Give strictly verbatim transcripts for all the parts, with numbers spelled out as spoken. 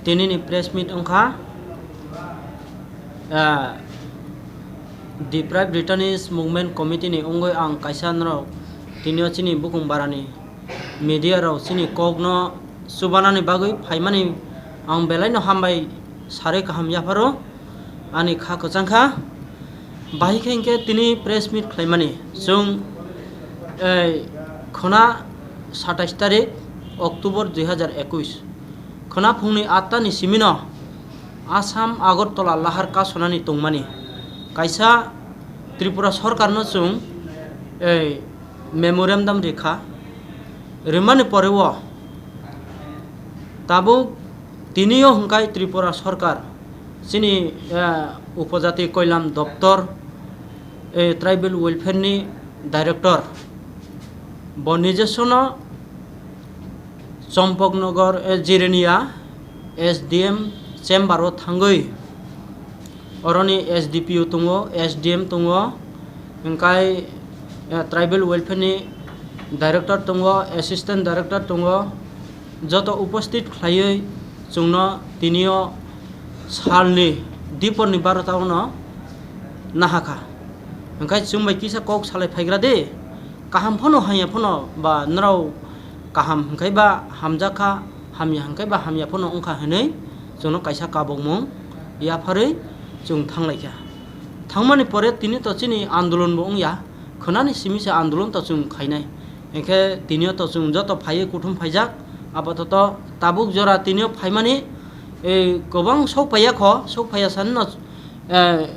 Tinini press meet wngkha, ah, Deprived Returnees Movement Committee ni wngwi ang kaisa norok tinio chini bukung barani media rok chini kokno chubanani bagwi phaimani ang belaino hambai sarwi kaham yapharo ani kha kwchangkha. Bahai khe hinkhe tini press meet khlaimani chwng, ei, khwna satais tarik October dui hazar ekuis. Khwna phungni atta ni simino Assam Agartala lahar kasonani tongmani kaisa Tripura sorkarno chwng, ei, memorandum rikha. Rimani poreo tabuk tinio hwnkhe Tripura sorkar chini, eh, upojati koilam doptor, eh, tribal welfare ni director bo nijesono Champaknagar, eh, Jirania S D M chamber o thangwi oroni S D P O tongo, S D M tongo, hwnkhe, eh, tribal welfare ni director tongo, assistant director tongo, joto uposthit khlaiwi chwngno tinio salni diporni barota ono nahakha. Hwnkhe chwng bai kisa kok salai phaigra di, kaham phano hamya phano ba norok kaham hwnkhe ba hamjakha, hamya hwnkhe ba hamya phano wngkha hwnwi chwngno kaisa kabokmung yapharwi chwng thanglaikha. Thangmani pore tini to chini andolon bo wngya, khwnani simi se andolon to chwng khainai. Hinkhe tinio to chwng joto phaiwi kuthum phaijak, apatoto tabuk jora tinio phaimani, eh, kwbang sok paiya kho, sok paiya sanino, eh,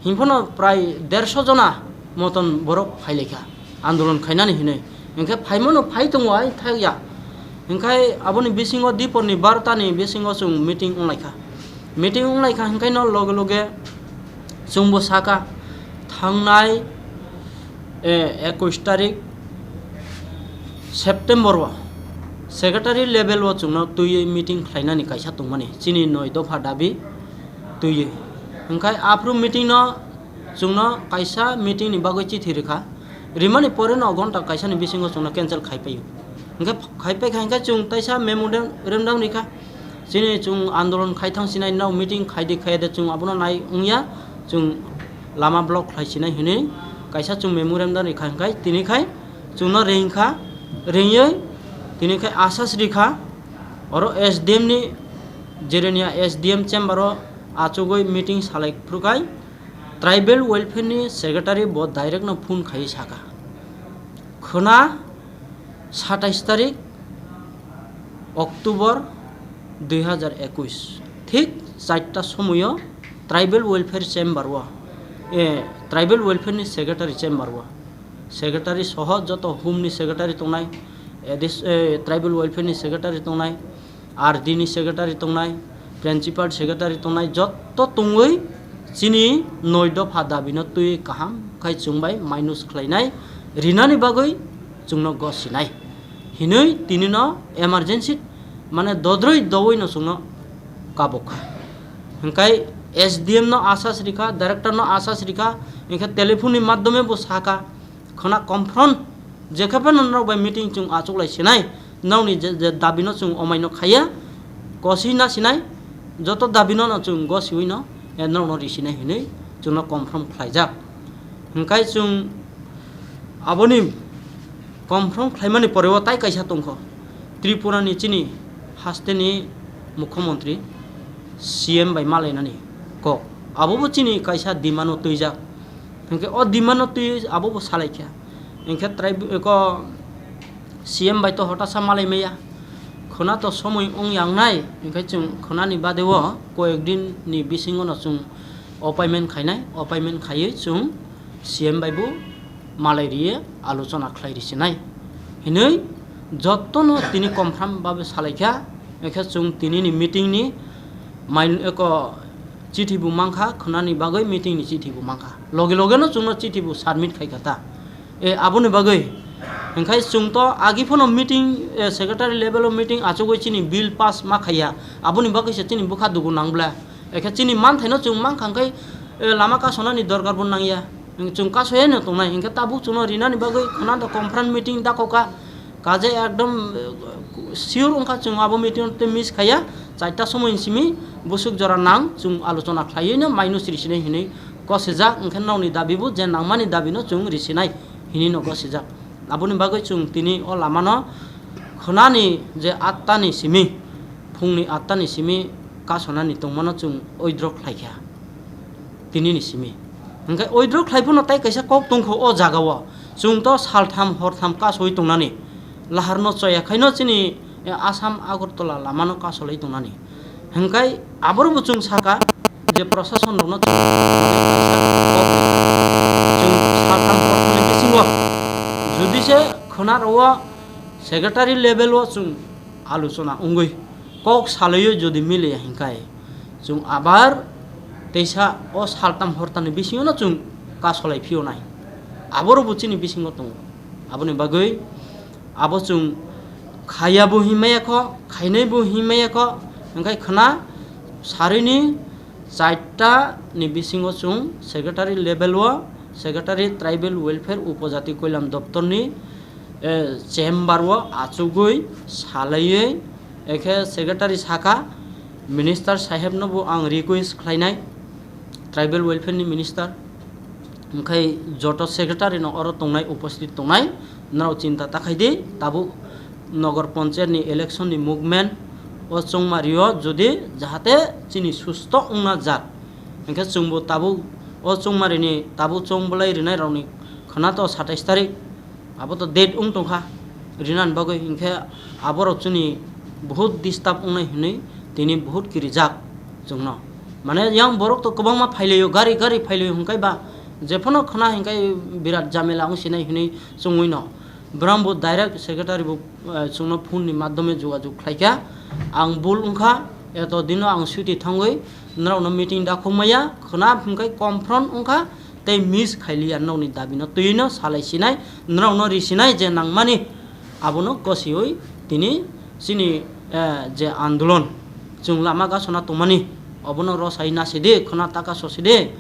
himphano prai derso jona moton borok phailaikha andolon khainani hinwi. Hinkhe phaimano phai tongo ai thakya. Hinkhe aboni bisingo diporni barota ni bisingo chwng meeting wnglaikha. Meeting wnglaikha hinkhe no loge loge chwngbo saka thangnai, eh, ekuis tarik September o secretary level o chwngno twiwi meeting khlainani kaisa tongmani chini noi dopha dabi twiwi. Hinkhe aphuru meeting no chwngno kaisa meeting ni bagwi chithi rwkha, rimani pore no ghonta kaisa ni bisingo chwngno cancel khai paio. Hinkhe khai paikha hinkhe chwng taisa memorandum rikha, chini chwng andolon khai thang sinai no meeting khai di khai de chwng abono nai wngya, chwng lama block khlai sinai hinwi kaisa chwng memorandum rikha hinkhe tini khai chwngno ringkha, ringwi tini khai asas rikha oro S D M ni Jirania S D M chamber o achugwi meeting salai phrukai. Tribal welfare ni secretary bo direct no phone khai saka, khwna satais tarik October dui hazar ekuis thik charta somoyo tribal welfare chamber o, eh, tribal welfare ni secretary chamber o, secretary soho joto home ni secretary tongnai, adis-, eh, tribal welfare ni secretary tongnai, R D ni secretary tongnai, principal secretary tongnai, jotto tongwi chini noi dopha dabi no twi kaham khai chwng bai minus khlainai, rinani bagwi chwngno gosinai hinwi tini no emergency mane dodroi dowoi no chwngno kabok kha. Hinkhe S D M no asas rikha, director no asas rikha, hinkhe telephone ni madhyome bo saka, khwna confront jekhe phano norok bai meeting chwng achuklai sinai, norokni je, je dabi no chwng omaino khaiya, kosi na sinai, joto dabi no, no chwng gosiwi no, eh, norok no risinai hinwi chwngno confront khlaijak. Hinkhe chwng aboni confront khlaimani poreo tai kaisa tongkho, Tripura ni chini haste ni mukhyamantri C M bai malainani kok, abo bo chini kaisa demand o twijak. Hinkhe o demand no twi abo bo salai kha. Hinkhe trai ko C M bai to hotasa malai maya. Khwna to somoi wng yang nai, hinkhe chwng khwnani bade o koyek din ni bisingo no chwng appointment khainai, appointment khaiwi chwng C M bai bo malai riye alochona khlai risinai hinwi jotto no tini confirm babe salai kha. Hinkhe chwng tini ni meeting ni main eko chithi bo mankha, khwnani bagwi meeting ni chithi bo mankha. Loge loge no chwngno chithi bo submit khai kha ta. E, aboni bagwi hinkhe chwng to agi phano meeting, e, secretary level o meeting achugwi chini bill pass ma khaiya. Aboni bagwi se chini bwkha dugu nang bla. Ekhe chini manthai no chwng mankha hinkhe, e, lama kasonani dorkar bo nangya. Chwng kasoya no tongnai hinkhe tabuk chwngno rinani bagwi khwna da conference meeting da kokha. Kaje ekdom, eh, sure wngkha chwng abo meeting tei miss khaiya, chaita somoi ni simi busuk jora nang chwng alochona khlaiwi no mainus risinai hinwi kosijak, hwnkhe nokni dabi bo je nangmani dabi no chwng risinai hinwi no kosijak. Aboni bagwi chwng tini o lama no khwnani je atta ni simi, phungni atta ni simi kasonani tongmano chwng withdraw khlaikha. Tinini simi. Hwnkhe withdraw khlai phano tai kaisa kok tongkho o jagao. Chwng to saltham hortham kasoi tongnani. Laharno choya khaino chini, eh, Assam Agartala lamano kasolai tongnani. Hwnkhe aborokbo chwng saka je prosason rokno chwng kaisa kok ri. Chwng saltham horthamni bisingo jodi se khwna rwo secretary level o chwng alochona wngwi kok salaiwi jodi miliya hwnkhe, chwng abar teisa o saltam hortamni bisingono chwng kasolai phiyonai. Aborokbo chini bisingo tongo. Aboni bagwi abo chwng khaiya bo hinmaya kho, khainai bo hinmaya kho, hwnkhe khwna sarini chaita ni bisingo chwng secretary level o, secretary tribal welfare upojati koilam doptorni eh, chamber o achugwi salaiwi, ekhe secretary saka, minister saheb no bo ang request khlainai, tribal welfare ni minister, hwnkhe joto secretary no oro tongnai, uposthit tongnai, norok chinta ta khai di, tabuk nogor ponchayat ni election ni movement o chongmari o jodi jahate chini susto wngna jak, hwnkhe chwngbo tabuk o chongmari ni tabuk chong bolai rinai rok ni khwna to satais tarik. Abo to date wng tongkha rinani bagwi, hinkhe aborok chini buhut disturb wngnai hinwi tini buhut kirijak chwngno. Mane yang borok to kwbangma phailaio, gari gari phailaio, hwnkhe ba jephano khwna hinkhe birat jamela wngsinai hinwi chwngwi no. Bwrang bo direct secretary bo, eh, chwngno phone ni madhyome jogajog khlaikha. Ang bul wngkha, eto dino ang suti thangwi norokno meeting dakhok maya, khwna hwnkhe confront wngkha, tei miss khailiya, nokni dabino twiwi no salai sinai, norokno ri sinai je nangmani, abono kosiwi tini chini, eh, je andolon chwng lama gasona tongmani, obono rosai nasidi, khwna taka sosidi,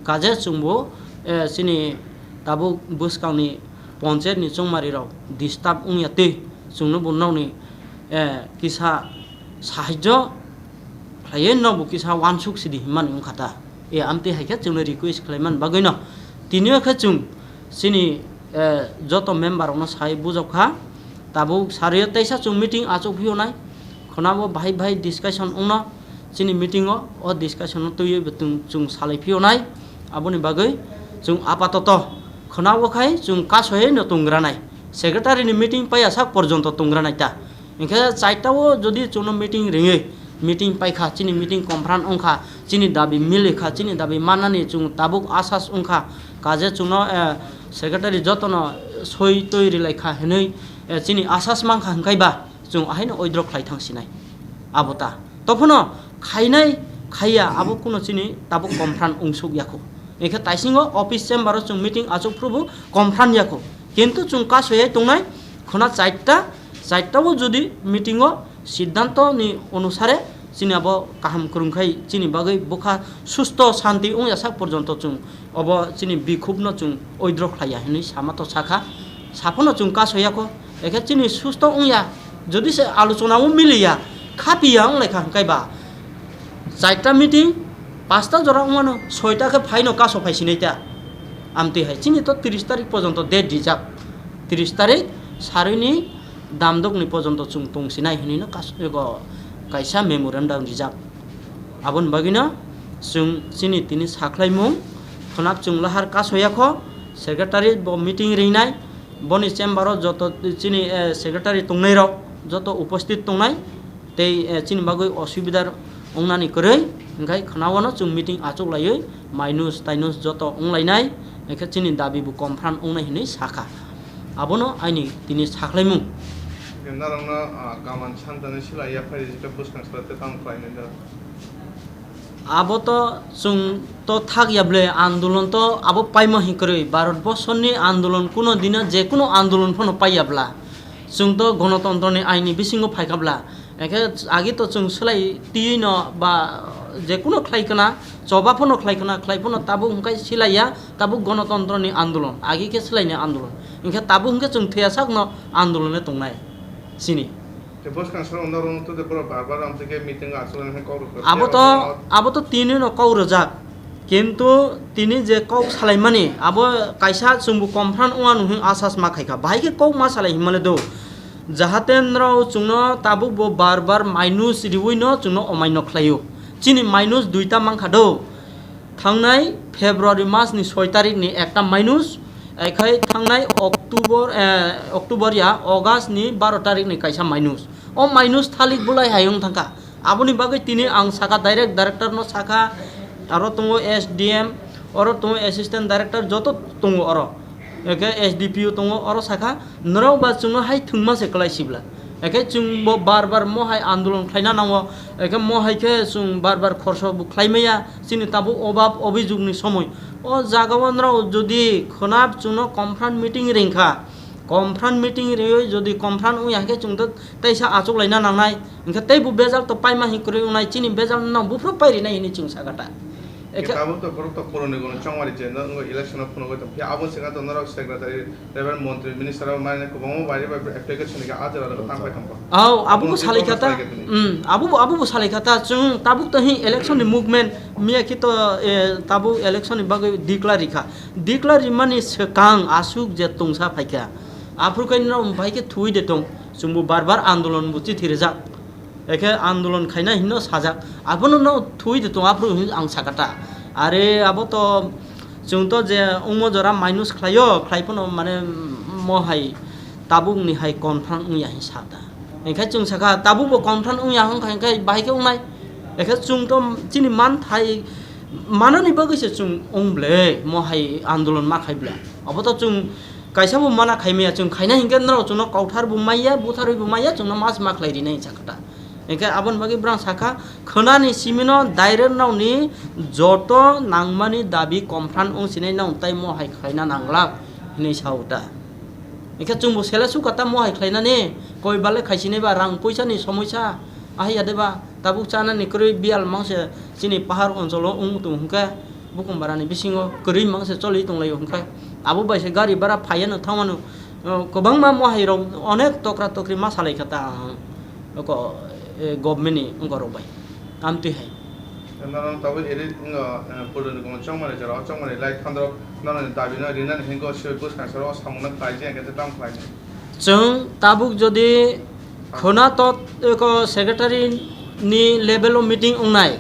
kaje chwngbo, eh, chini tabuk bwskangni ponchayat ni chongmari rok disturb wngya twi chwngno bo nokni, eh, kisa sahajyo khlaiwi no bo kisa wansuk sidi hinmani wngkha ta. E, amtwi hai khe chwngno request khlaiman bagwi no. Tini o khe chwng chini, eh, joto member rokno sai bujok kha. Tabuk sarwi teisa chwng meeting achuk phiyonai. Khwnabo bahai bahai discussion wngno chini meeting o, o discussion no twiwi bo chwng, chwng salai phiyonai. Aboni bagwi chwng apatoto khwnabo khai chwng kasohai no tongranai. Secretary ni meeting paiya sak porjonto tongranai ta. Hinkhe chaita o jodi chwngno meeting ringwi, meeting paikha, chini meeting confront wngkha, chini dabi milikha, chini dabi mannani chwng tabuk asas wngkha, kaje chwngno, eh, secretary jotono soi twi rilaikha hinwi, eh, chini asas mankha, hinkhai ba chwng ahaino withdraw khlai thang sinai. Abo ta. Tophuno khainai khaiya abo kuno chini tabuk confront wngsuk yakho. Hinkhe taisingo office chamber o chwng meeting achuk phrubo confront yakho. Kintu chwng kasoyai tongnai khwna chaita, chaita o jodi meeting o siddhanto ni onusare chini abo kaham kwrwngkhai chini bagwi bwkha susto shanti wngya sak porjonto chwng obo chini bikhupno chwng withdraw khlaiya hinwi sama to sakha. Saphano chwng kasoyakho, ekhe chini susto wngya, jodi se alochona o miliya, khapiya wnglaikha hinkhai ba, chaita meeting, pasta jora wngmano, soita khe phaino kaso phai sinai ta. Amtwi hai chini to tris tarik porjonto date rijak. Tris tarik sarwini damdokni porjonto chwng tong sinai hinwi no kas-, ego kaisa memorandum rijak. Aboni bagwino chwng chini tini sakhlaimung khwna chwng lahar kasoyakho, secretary bo meeting ringnai, boni chamber o joto chini, eh, secretary tongnairok joto uposthit tongnai. Tei, eh, chini bagwi osubidar wngnani kwrwi, hwnkhe khwnawano chwng meeting achuklaiwi mainus tainus joto wnglainai, hwnkhe chini dabi bo confront wngnai hinwi sakha. Abono aini tini sakhlaimung. Norokno, ah, kaman santani sila yaphai rijikhe bwskang sala tei tamo khlainai da? Abo to chwng to thak ya ble, andolon to abo paima hinkwrwi, Bharat borsoni andolon kuno dino je kuno andolon phano paiya bla. Chwng to gonotontroni aini bisingo phaikha bla. Hwnkhe agi to chwng swlai twiwi no ba je kuno khlai kana, Choba phano khlai khna, khlai phano tabuk hwnkhe silaiya, tabuk gonotontro ni andolon, agi khe silaini andolon. Hwnkhe tabuk hwnkhe chwng thwiya sakno andolon le tongnai sini. Tei bwskang salo norok tei borok bar bar ang tei meeting o achuknai khe kok rwkha. Abo to, abo to tini no kok rwjak. Kintu tini je kok salaimani, abo kaisa chwngbo confront wngya nung hwn asas ma khaikha. Bahai khe kok ma salai hinmale do. Jahate nrao chwngno tabuk bo bar bar minus riwi no chwngno omaino khlaio. Chini minus duita mankha do. Thangnai February mas ni soi tarik ni ekta minus, ekhai thangnai October, eh, October ya, August ni baro tarik ni kaisa minus. O minus thalik bulai hai wng thangkha. Aboni bagwi tini ang sakha, direct director no sakha, aro tongo S D M, oro tongo assistant director, joto tongo oro. Eke S D P O tongo, oro sakha, norok ba chwngno hai thwngma se kwlai sibla. Eke chwng bo bar bar mo hai andolon khlaina nango, eke mo hai khe chwng bar bar khorso bo khlai maya, chini tabuk obab obijog ni somoi. O jaga o norok jodi khwnap chwngno confront meeting ringkha, confront meeting riwi jodi confront wngya khe chwng to teisa achuk laina nangnai, hwnkhe tei bo bejal to paima hin kwrwi wngnai, chini bejal no buphuru pai rinai hinwi chwng sakha ta. Eke tabuk to borok to puroni gono chongmari je no election o phunugwi tong phiya abo sika to norok secretary level montri minister o mane kwbangma bai bai application ni ajra ro tang pai tong. Au, abo bo salai kha ta. Hmm, abo bo, abo bo salai kha ta. Chwng tabuk to hin election ni movement miya khi to, eh, tabuk election ni bagwi declare rikha. Declare rimani swkang aswk je tongsa phaikha. Aphuru khe no bai khe thuwi de tong. Chwngbo bar bar andolon bo chithi rijak. Ekhe andolon khaina hinno sajak. Abono no thuwi de tong aphuru hin ang sakha ta. Are abo to chwng to je ungmo jora minus khlaio, khlai phano mane mo hai tabuk ni hai confront wngya hin sa ta. Engkhe chwng sakha tabuk bo confront wngya hwnkha engkhe bahai khe wngnai. Ekhe chwng to chini man thai manani bagwi se chwng wng ble mo hai andolon ma khai ble. Abo to chwng Kaisa bo mana khaimaya, chwng khaina hinkhe norok chwngno kauthar bo maiya, butharwi bo maiya, chwngno mas ma khlai rinai hinwi sakha ta. Hinkhe aboni bagwi bwrang sakha, khwnani simino direct nokni joto nangmani dabi confront wng sinai nang tai mo hai khlaina nanglak hinwi sao ta. Hinkhe chwngbo sele sukha ta mo hai khlainani, koi bale khaisinai ba rang puisani somoisa, ahai ya de ba. Tabuk chanani kwrwi biyal mangse chini pahar oncholo wng tong hwnkhe, bukum barani bisingo kwrwi mangse choli tonglaio hwnkhe, abo bai se gari bara phaiya no thangmano, uh, kwbangma mohai rok onek tokra tokri ma salai kha ta ang, oko, eh, government ni wngkha rok bai amtwi hai. Nono tabuk eri wngkha, eh, puruni kono chongmani jora o chongmani lai thandro nono dabi no rinani hingo se bwskang soro o samung no khlai je hwnkhe tamo khlai. Chwng tabuk jodi khwna tot eko secretary ni level o meeting wngnai,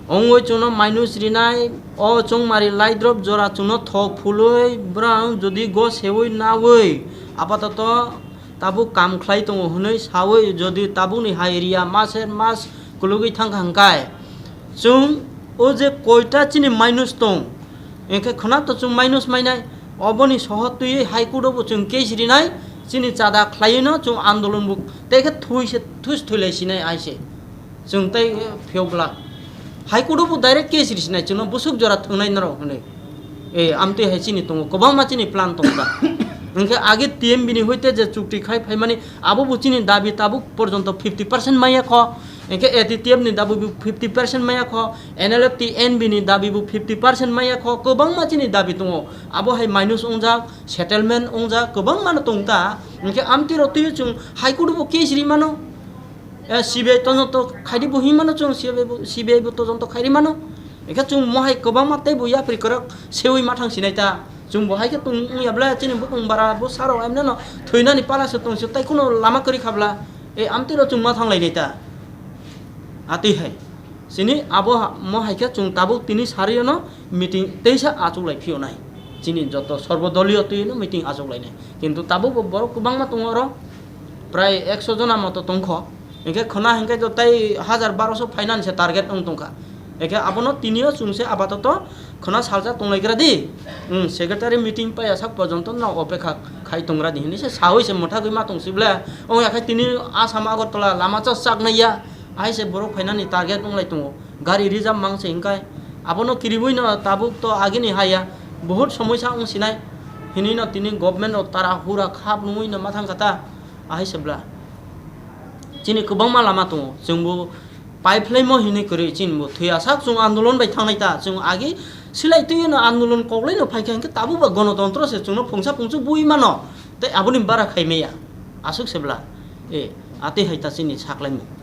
wngwi chwngno minus rinai, o chwngmari laidrop jora chwngno thok phulwi bwrang jodi go sewi nawi apatoto tabuk kam khlai tongo hwnwi sawi jodi tabukni hai riya maser mas kulugwi thangkha hwnkhe, chwng o je koita chini minus tong, Hwnkhe khwna to chwng minus mainai, oboni soho twiwi High Court o bo chwng case rinai, chini chada khlaiwi no chwng andolon bo tei khe thwi se, thwi se thwi lai sinai hai se. Chwng tei phiyok glak. High Court o bo direct case ri sinai, chwngno bwswk jora thwngnai norok hwnwi. E, amtwi hai chini tongo, kwbangma chini plan tongo da. Hwnkhe age T M B ni hoite je chukti khai phaimani, abo bo chini dabi tabuk porjonto fifty percent maya kho. Hwnkhe A T T F ni dabi bo fifty percent maya kho, N L F T N B ni dabi bo fifty percent maya kho, kwbangma chini dabi tongo. Abo hai minus wngjak, settlement wngjak, kwbangma no tong ta. Hwnkhe amtwi rok twiwi chwng High Court bo case ri mano. Eh, C B I todonto khaidi bo himano chwng, C B I bo, C B I bo todonto khairi mano. Hwnkhe chwng mohai kwbangma tei bo yapri kwrwk sewi ma thang sinai ta. Chwng bo hai khe tong wngya bla chini bukung bara bo saro emne no thwinani pala se tong se tei kuno lama kwrwi kha bla. E amtwi rok chwng ma thang lai nai ta. Atwi hai. Chini abo ha-, mo hai khe chwng tabuk tini sari no meeting teisa achuk lai phio nai. Chini joto sorbo doliyo twi no meeting achuk lai nai. Kintu tabuk bo borok kwbangma tongo oro. Prai ekso jona moto tong kho. Hwnkhe khwna hwnkhe to tei hajar baroso finance target wng tongkha. Hwnkhe abono tinio chwngse apatoto khwna salsa tonglaigra di. Hmm, secretary meeting paiya sak porjonto no opekha khai tongra di hinwi se sawi se mwthagwi ma tong si ble. Wng ya khai tini Assam Agartala lama cha chak nai ya. Hai se borok phainani target wng lai tongo. Gari reserve mang se hwnkhe abono kiriwi no tabuk to agini haya. Bohut somoisa wng sinai. Hinwi no tini government rok tara hura khap nungwi no ma thang kha ta. Ahai se bla. Chini kwbangma lama tongo. Chwngbo Paiphlaimo hinwi kwrwi chini bo thwi asak chwng andolon bai thangnai ta, chwng agi silai twiwi no andolon koklai no phaikha hinkhe tabuk ba gonotontro se chwngno phungsa phungsu bui mano, tei aboni bara khai maya, aswk se bla, e, atwi hai ta chini saklaimung.